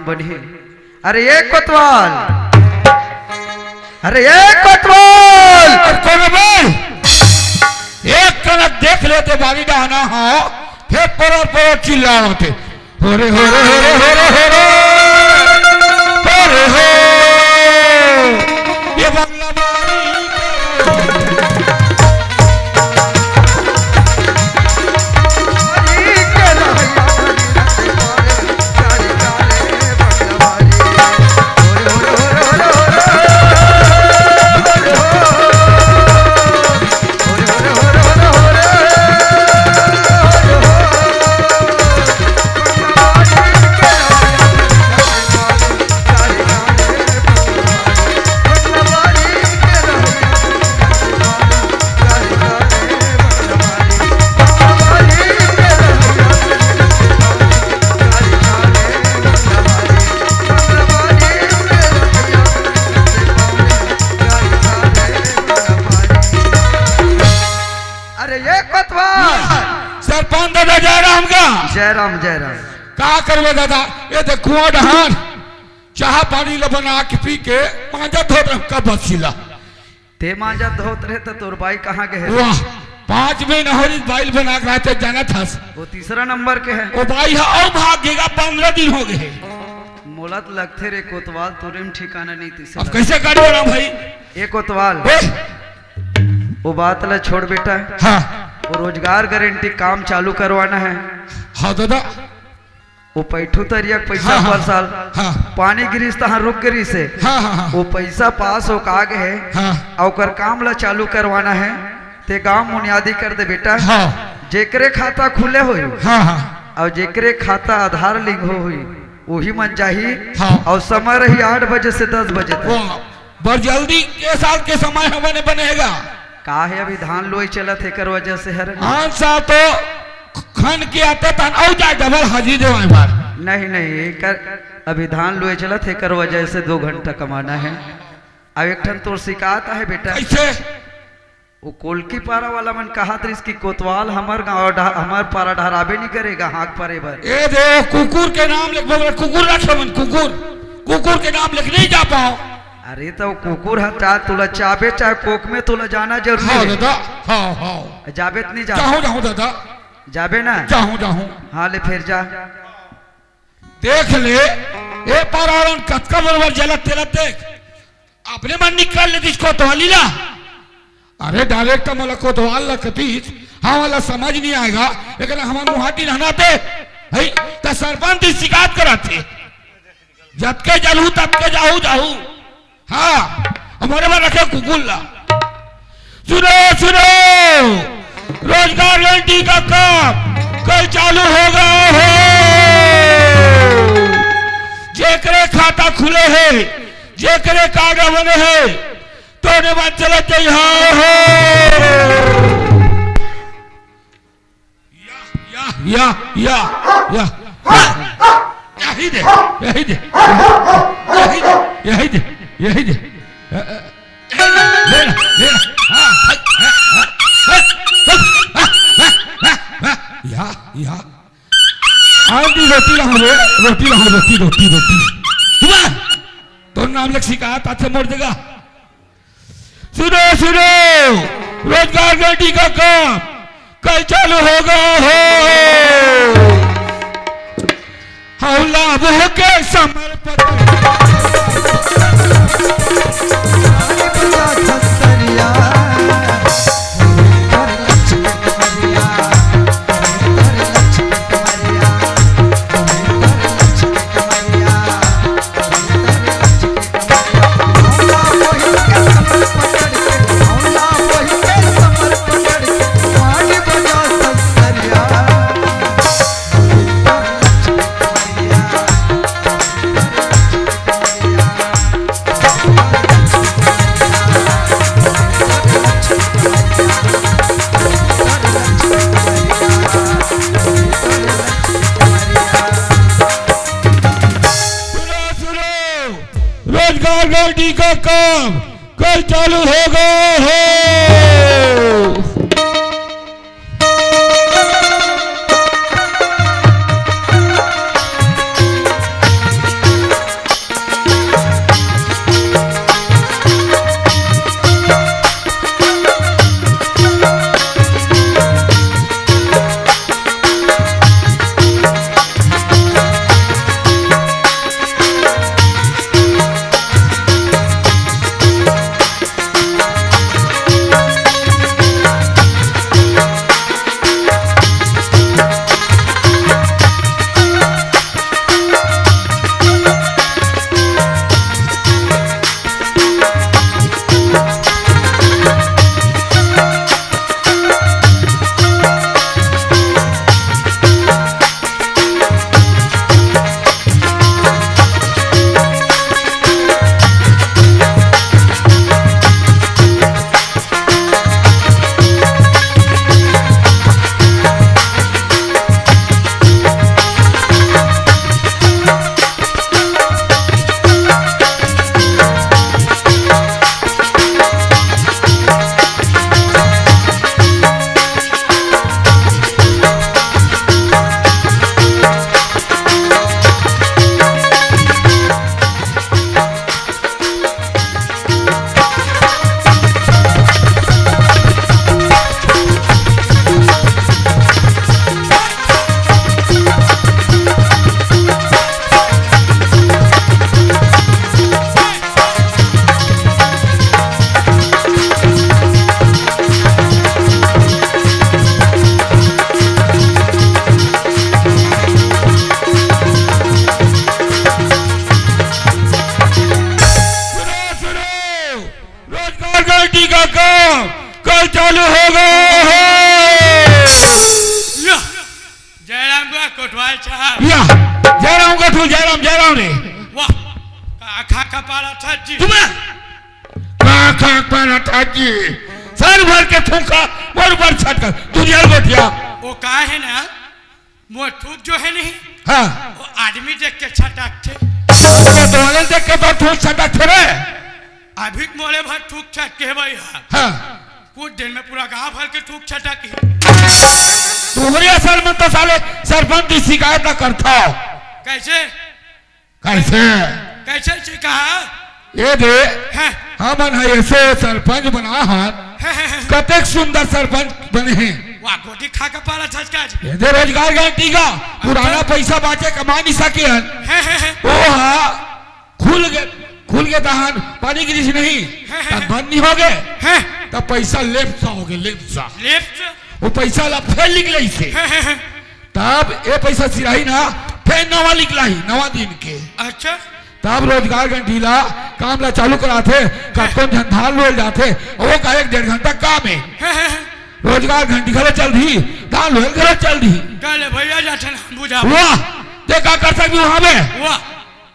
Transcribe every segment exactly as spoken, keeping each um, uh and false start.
बढ़िया। अरे ए कोतवाल, अरे ए कोतवाल। अरे कौन है भाई? एक कनक देख लेते बारी डाहना हो, फिर परर परर चिल्लावते। होरे, होरे, होरे, होरे, होरे। होरे हो। ये बंगला बारी। अरे ए कोतवाल। सरपंच दादा जयराम का। जयराम, जयराम। का करबे दादा, ये देख कुआं डहान चाहा पानी ल बना के पी के मांजा धोत रह का बसीला। ते मांजा धोत रहे त तोर बाई कहाँ गए हे? वाह, पाँच महीना होइस बाई ल बना के रहते जानत हस। वो तीसरा नंबर के हे। वो बाई ह अउ भाग गेगा, पंद्रह दिन हो गए हे। मोला त लगथे रे कोतवाल, तोरे में ठिकाना नहीं तीसरा। अब कैसे काट बना भाई? ए कोतवाल, ओए! वो बात ला छोड़ बेटा। हाँ। वो रोजगार गारंटी काम चालू करवाना हे। हाँ दादा। वो पैठू तरिया के पैसा हाँ, हाँ, पर साल हाँ। पानी गिरिस तहाँ रुक गिरिस हे। हाँ, हाँ, हाँ। वो पैसा पास हो का गे हे। हाँ। अउ ओकर काम ला चालू करवाना हे। ते गांव मुनियादी कर दे बेटा। हाँ। जेकरे खाता खुले होई हाँ, हाँ। अउ जेकरे खाता आधार लिंक हो होई, वही मन जाही। हाँ। अउ समय रही आठ बजे से दस बजे तक। वाह, बर जल्दी के साल के समय ह बने बनेगा। का हे, अभी धान लुवई चलत हे, एकर वजह से हर। धान सा तो खन के आते तन अउ जाए डबल हाजिरी देवाए बार। नहीं, नहीं, एकर अभी धान लुवई चलत हे, एकर वजह से दो घंटा कमाना हे। अब एक ठन तोर शिकायत आहे बेटा। कैसे? वो कोलकी पारा वाला मन कहत रहिस कि कोतवाल हमर गांव डहा-, हमर पारा डहराबे नहीं करेगा हाक परे बर। ए दे, कुकुर के नाम लिख, बगल कुकुर रखे मन, कुकुर, कुकुर के नाम लिख नहीं जा पाओ। अरे तो कुकुर ह चाहे तुला चाबे चाहे कोक में तुला जाना जरूरी हाँ हे। दादा, हाँ, हाँ। जाबे त नहीं जा। जाहूं, जाहूं दादा। जाबे ना? जाहूं, जाहूं। हाँ ले फिर जा। देख ले, ए पारा वालन कतका बरोबर जलत तेलत देख। अपने मन निकाल लेतिस कोतवाली ला। अरे direct मोला कोतवाल ला कतिस, हाँ वाला समझ नहीं आएगा, लेकिन हमर मुहाटी रहना ते, है, त सरपंच से शिकायत कराथे। जतके जलहू ततके जाहू, जाहू। हाँ, हमरे मन रखे कुकुर ला। सुनो, सुनो, रोजगार गारंटी का काम कल चालू होगा हो। जेकरे खाता खुले हे, जेकरे कार्ड बने हे, तोने मन चलत जाई, हाँ हो। या, या, या, या, या। यही दे, यही दे, यही दे, यही दे, यही दे। अ, अ, ले ना, ले ना। हाँ, हाँ, हाँ, हाँ। या, या। आंटी रोटी लाओ रे, रोटी लाओ, रोटी, रोटी, रोटी। हुआ? तोर नाम लिख शिकायत आथे मोर जगह। सुनो, सुनो, रोजगार गारंटी का काम कल चालू होगा हो। हौला वो के समर्पण। सुनो, सुनो, रोजगार गारंटी का काम कल चालू होगा हो। या, जय राम गठू, जय राम, जय राम रे। वाह, का खा का पाला था जी। तुम्हें का खा का पाला था जी। सर भर के थूका, मोर ऊपर छटका, दुनिया गोठिया। वो का है ना, मोर थूक जो है नहीं, हाँ। वो आदमी देख के छटकथे। तो तोले देख के तो थूक छटकथे रे। अभी मोले भर थूक छटके भैया। हाँ। कुछ दिन में पूरा गांव भर के थूक छटकी। तुम्हरे असल में तो साले सरपंच की शिकायत ना करता हो। कैसे? कैसे? कैसे जी कहा? ये दे, हैं? हमन ह ऐसे सरपंच बना हन, हैं, हैं, हैं। कतेक सुंदर सरपंच बने हैं। वाह, गोदी खा के पाला छटका जी। ये दे रोजगार गारंटी का, पुराना अच्छा। पैसा बाचे कमा नहीं सके हन। हैं, हैं, हैं। ओ हा, खुल गे, खुल गे तहान पानी गिरिस नहीं, हैं, हैं, तब हैं। बंद नहीं हो गए, हैं। तब पैसा लेप्सा हो गए, लेप्सा। लेप्स? वो पैसा ला फेर निकले इसे। हैं, हैं, हैं। तब ये पैसा सिराही ना, फेर नवा निकलाही, नवा दिन के। अच्छा। तब रोजगार गारंटी ला काम ला चालू कराथे, कतकोन झन धान लुए जाथे, वो का एक डेढ़ घंटा काम है। हैं, हैं, हैं। रोजगार गारंटी घलो चल दी, धान लुए घलो चल दी। चले भैया जाथे ना, बुझा। वाह, ते का कर सकबी वहाँ में? वाह,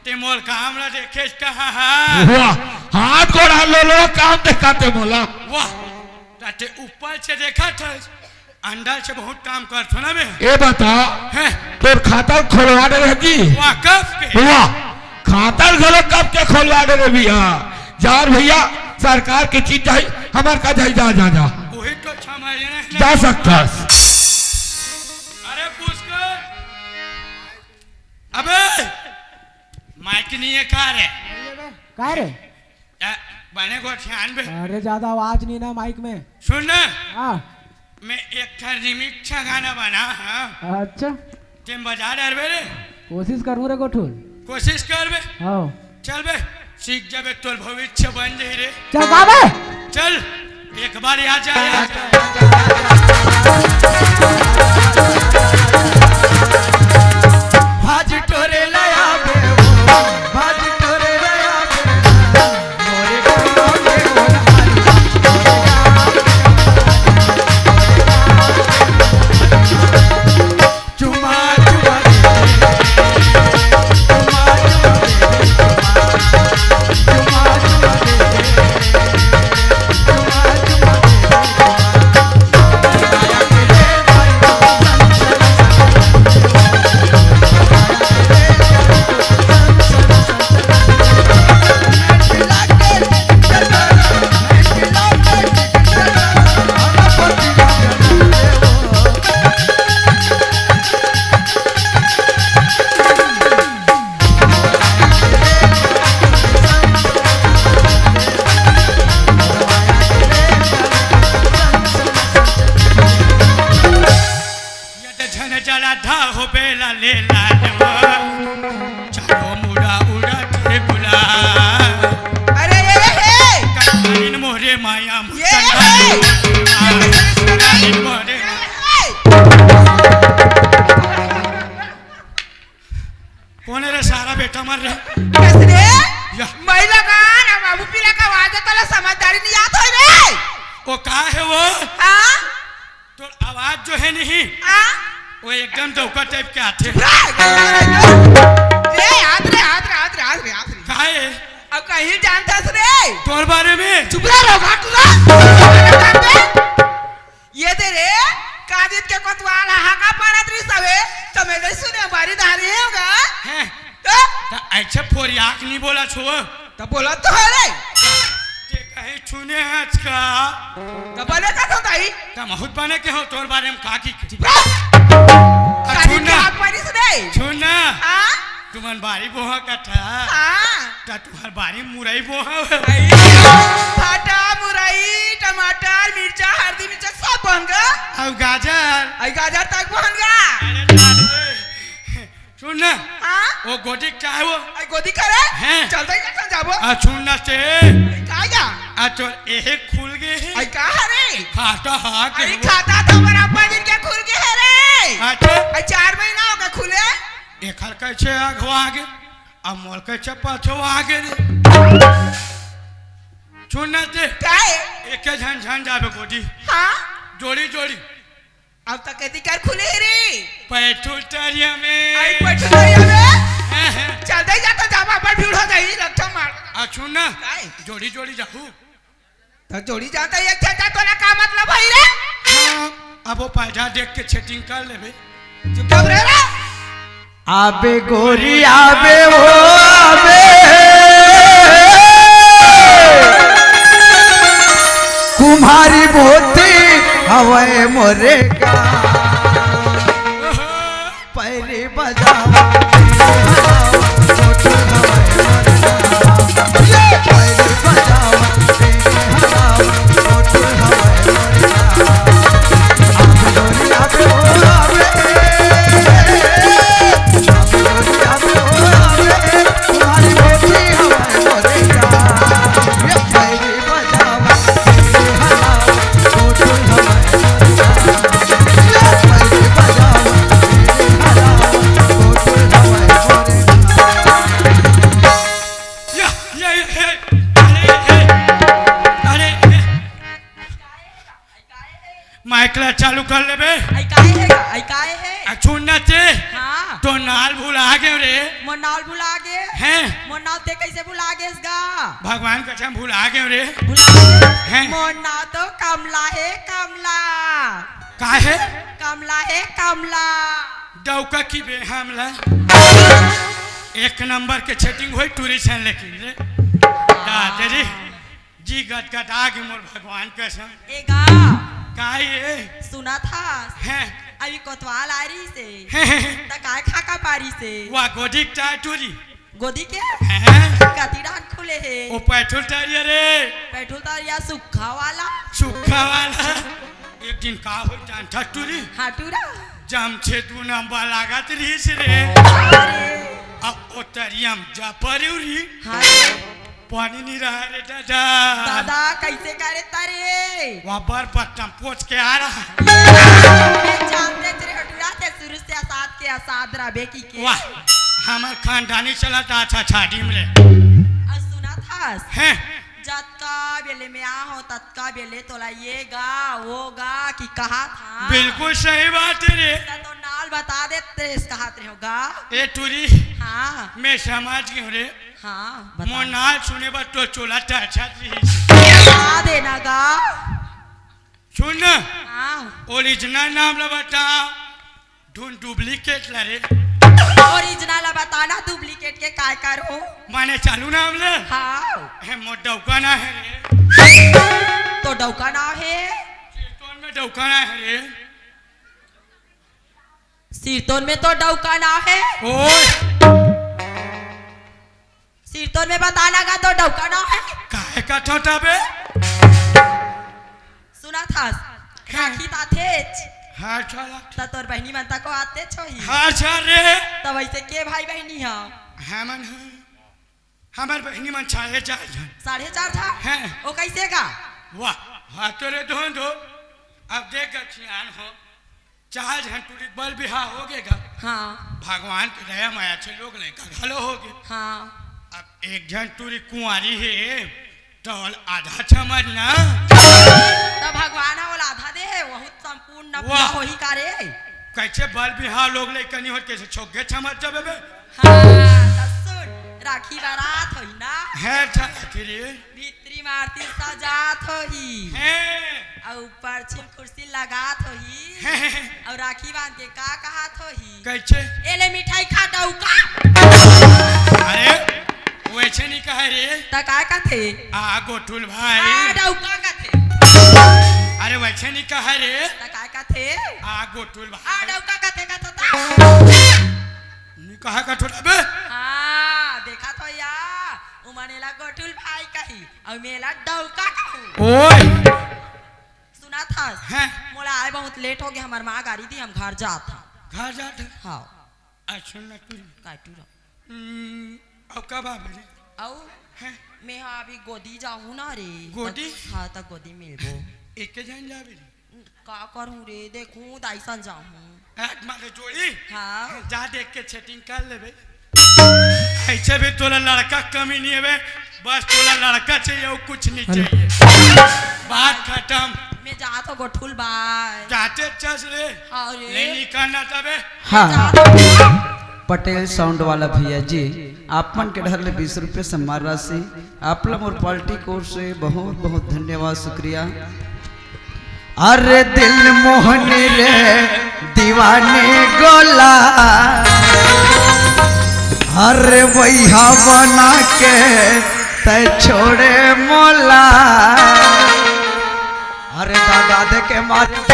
ते मोर काम ला देखेस कहाँ हा? वाह, हाथ गोड़ हाथ लो लो, काम देखाते मोला। वाह, ताते ऊपर से देखा था, अंदर से बहुत काम करथो ना बे। ए बता, हैं? तोर खाता खोलवा दे रहे जी। वाह, कब के? वाह, खाता घलो कब के खोलवा दे रहे भैया। जा रे भैया, सरकार के चीज जाही, हमर का जाही, जा, जा, जा। वही तो अच्छा मायने नहीं। जा सकथस। अरे पुष्कर, अबे, माइक नहीं है का रे? का रे? ए, बने गोठियान बे। अरे, ज्यादा आवाज नहीं ना माइक में। सुन ना। हाँ। मैं एक ठा remix गाना बना, हाँ। अच्छा। तेम बजा डरबे रे। कोशिश करूँ रे गोठू। कोशिश करबे। हाँ। चल बे, सीख जाबे, तोर भविष्य बन जाही रे। चल गा बे। चल, एक बार आ जा, आ जा। भाजी टोरे लाया बे, भाजी टोरे लाया बे, मोरे गाँव के मोर हरी। यत झन जला धा हो बेला ले लाल हो, चारो मुड़ा उड़त हे गुलाल। अरे, ये, ये, हे! कटकाइन मोरे माया ये, मुचंदा। हे! कटकाइन मोरे माया। हे! कौन है रे सारा बेटा मर रहे? कैसे रे? या। महिला का ना बाबू पीला का आवाज है, तोला समझदारी नहीं आत होय रे। वो का है वो? हाँ? तो आवाज जो है नहीं, हाँ? वो एकदम डौका टाइप के आथे। रे, रे, रे, रे। रे, हाथ रे, हाथ रे, हाथ रे, हाथ रे, हाथ रे। का है? अब कहीं जानता है रे? तोर बारे में? चुप रह, रोगा तू ना। ये दे रे, कादित के कोतवाल हाका पाड़त रहिस हवे, त मैं नइ सुने, बारी धारी हे होगा। हैं? त? त ऐसे फोरियाक नहीं बोला छो। त बोला तो है रे। ते कहीं छूने हस का? त बने का तो दाई? त बहुत बने के हो, तोर बारे में का की? चुप रह। आ, कादित छूना। के हाथ मारिस रे। छूना। हाँ? तुमन बारी बोहा कथा। हाँ। त तुहर बारी मुरई बोहा। भाटा, मुरई, टमाटर, मिर्चा, हरदी, मिर्चा सब बहन गा। अउ गाजर। अउ गाजर तक बहन गा। अरे जान दे। सुन ना। हाँ? वो गोदी का है वो? अउ गोदी करे? हैं? चल दे का जाबो। आ सुन ना ते। का जा? आ तो एहे खुल गए है। अउ का हरे? खाता हा के अरे वो? खाता था बराबर दिन के खुल गए है रे। अच्छा। अउ चार महीना हो गए खुले। एखर कैसे आगवा आगे? अब मोर के चप्पा छो आगे रे। सुन ना ते। काय? एके झन झन जाबे गोदी। हाँ? जोड़ी जोड़ी। अब तक के दिकर खुले हे रे। पैठुल तरिया में। आई पैठुल तरिया में। हैं, हैं। चल दे जा तो जावा, बड़ भीड़ हो जाही, रक्षा मार। आ, सुन ना। काय? जोड़ी जोड़ी जाहू। त जोड़ी जाता एक झन जा, तोला का मतलब है रे? अब वो पैसा देख के setting कर लेबे। चुपचाप रह रे। आबे गोरी आबे ओ आबे, कुम्हारी मोती हवय मोरे का। पैरी बजावा, पैरी बजावा, या, या, या, या, अरे, ए, अरे, ए। माइक ला चालू कर लेबे। आई काहे हे? आई काहे हे? आ, सुन ना ते। हाँ। तो नाल भुला गेव रे। मोर नाल भुला गे? हैं? मोर नाल ते कैसे भुला गेस गा? भगवान कसम भुला गेव रे। भुला गे? हैं? मोर नाल तो कमला हे, कमला। का हे? कमला हे, कमला। डौका की बे हमला। एक नंबर के setting होई टूरी सन लेकिन रे। दादरी, जी गदगदा गे मोर भगवान कसम। ए गा। का ये? सुनत हस? हैं। अभी कोतवाल आ रही से। हैं, हैं, हैं। त काय खाका पारी से? वाह, गोदी का टूरी। गोदी के? हैं? कति डान खुले हे? ओ पैठुल तरिया रे। पैठुल तरिया सुक्खा वाला? सुक्खा वाला। एक दिन का हो जानता टूरी? हाँ, टूरा। जमशेदपुर नंबर लागत रहिस रे। अरे। अब ओ तरिया म जा परेव री। हाँ। पानी नहीं रहा रे दादा। दादा, कैसे करे तरे? वहाँ बर पत्तम पोछ के आ रहा। मैं जानते तेरे हटुरा थे शुरू से असाद के असाद रबे की के। वाह, हमार खानदानी चला था अच्छा छाड़ी में रे। और सुनत हस? हैं? जतका बेले में आ हो, ततका बेले तोला ये गा, वो गा कि कहा था। बिल्कुल सही बात है रे। त तो नाल बता देते, इस कहा तेरे हो गा। ए टूरी, हाँ। मैं समझ गई हूँ रे। हाँ, बता। मोर नाल सुने बर तो चोला टरछत रहिस। बता देना गा। सुन ना। हाँ। Original नाम ला बता, धुन duplicate ला रे। Original ला बता ना, duplicate के काय करो? माने चालू नाम ला? हाँ। हे, मोर डौका ना हे रे। तो डौका ना हे? सिरतोन में डौका ना हे रे। सिरतोन में तो डौका ना हे। ओ। सिरतोन में बताना गा तो डौका ना हे। काहे का ठोटा बे? सुनत हस, हाँ। राखी त आथेच। हाँ, चल। त तोर बहिनी मन तको आतेच होही। हाँ, चल रे। त वैसे के भाई बहिनी ह? हमन ह। हमर बहिनी मन साढ़े चार झन। साढ़े चार झन? हैं। ओ कैसे गा? वाह, हाँ, तोरे धोन धो। अब देख गठियान हो। चार झन टूरी के बर बिहाव हो गे गा। हाँ। भगवान के दया मया से लोग लइका घलो हो गे। हाँ। अब एक झन टूरी कुंवारी हे, त आधा समझ ना। त भगवान ह ओला आधा दे हे, वहू संपूर्ण न वाह। पूरा होही का रे? कैसे बर बिहाव लोग लइका नहीं होत, कैसे छोगे समझ जाबे बे? हाँ, त सुन, राखी बारात होही ना? हे, चला फिर। भीतरी मारती सजात होही। हैं। अउ परछी म कुर्सी लगात होही। हैं। अउ राखी बांध के का कहत होही? कैसे? "ए ले मिठाई खा डौका।" अरे, वैसे नहीं कहे रे। त का कथे? "आ गोठुल भाई।" आ डौका कथे। अरे, वैसे नहीं कहे रे। त का कथे? "आ गोठुल भाई।" आ डौका कथे, कथे त। नहीं कहे का छोटा बे? हाँ, देखत हो या, उमन एला गोठुल भाई कही। अउ मैं एला डौका कहूँ। ओए। सुनत हस? हैं? मोला आए बहुत late हो गे, हमर माँ गारी दी, हम घर जात हन। घर जात हन? हाँ। अच्छा, सुन ना तू। काय टूरा? हम्म, अउ का बात रे? अउ? हैं? मैं हा अभी गोदी जाहूँ ना रे। गोदी? त, हाँ, त गोदी मिलबो। एके झन जाबे रे? का करहूँ रे, देखहूँ, दाई सन जाहूँ। हाथ मारे जोड़ी? हाँ। जा देख के setting कर लेबे। ऐसे भी तोला लड़का कमी नहीं है बे, बस तोला लड़का चाहिए और कुछ नहीं चाहिए। बात खत्म। जा तो गोठुल बाय। जाते चस रे। अरे। ले निकलना तबे। हाँ, पटेल साउंड वाला भैया जी, आप मन के डहर ले बीस रुपये सम्मान राशि, आप ला मोर पार्टी की ओर से बहुत बहुत धन्यवाद, शुक्रिया। अरे दिल मोहनी रे दीवानी गोला, अरे वैहा बना के तै छोड़े मोला। अरे दादा दे के मारे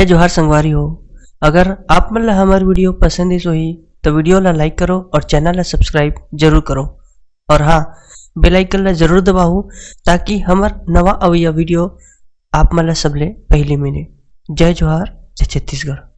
जोहार संगवारी हो, अगर आप मन ला हमर वीडियो पसंद आइस होही तो वीडियो ला लाइक करो और चैनल ला सब्सक्राइब जरूर करो। और हाँ, बेल आइकन ला जरूर दबाहू, ताकि हमर नवा अवैया वीडियो आप मन ला सबले पहले मिले। जय जोहार, जय छत्तीसगढ़।